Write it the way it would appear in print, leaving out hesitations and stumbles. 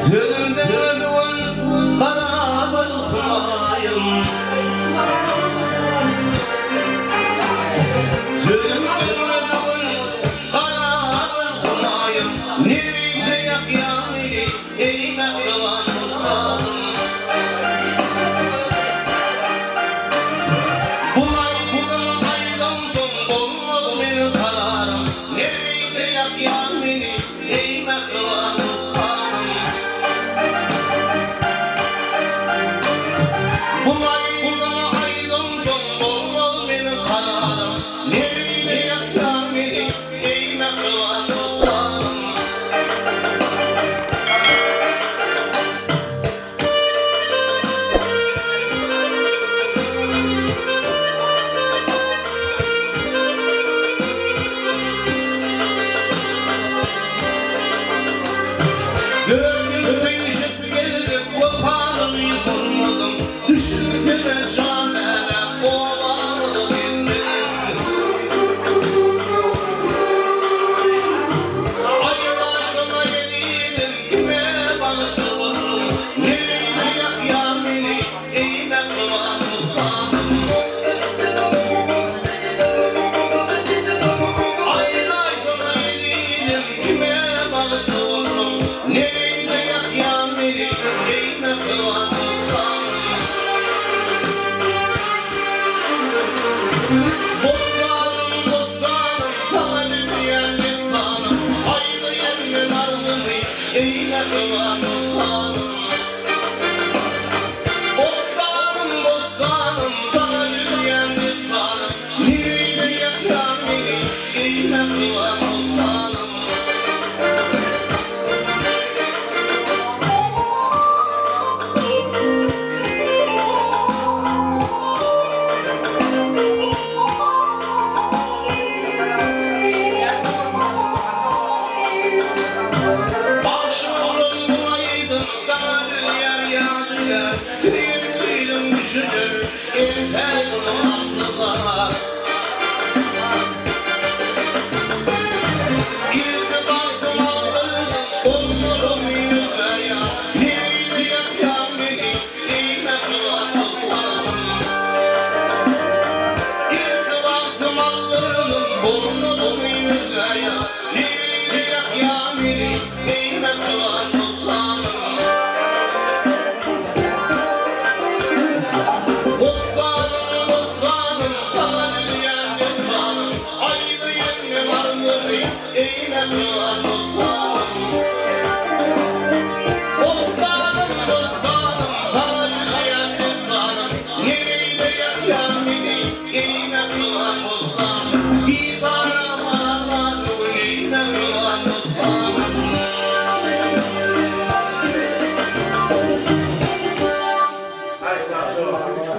Sözüm diňle bu gün garabyl Humaýym. Sözüm diňle bu gün garabyl Humaýym. Nebeýde ýakýaň meni, eý mähriban soltanym. Bu aýdymy aýdamsoň bolmaz meniň kararym. Nebeýde ýakýaň meni, Eý mähriban hanym. Bu aýdymy aýdamsoň bolmaz meniň kararym. Nebeýde ýakýaň meni, eý mähriban hanym. Dört ýyl söýüşip geldik, wepalyňy bolmadyň. Düşünsene jan älem, obamyza gelmediň. Aýraýsana ezizim, kime bagtly bolduň. Neneňde ýakýar meni, eý mähriban soltanym. Aýraýsana ezizim, kime bagtly bolduň. Neneňde ýakýar meni, eý mähriban soltanym. Bossanym, bossanym, saňa bitýän dessanym, Aýlaýan men arzymy, eý mähriban soltanym.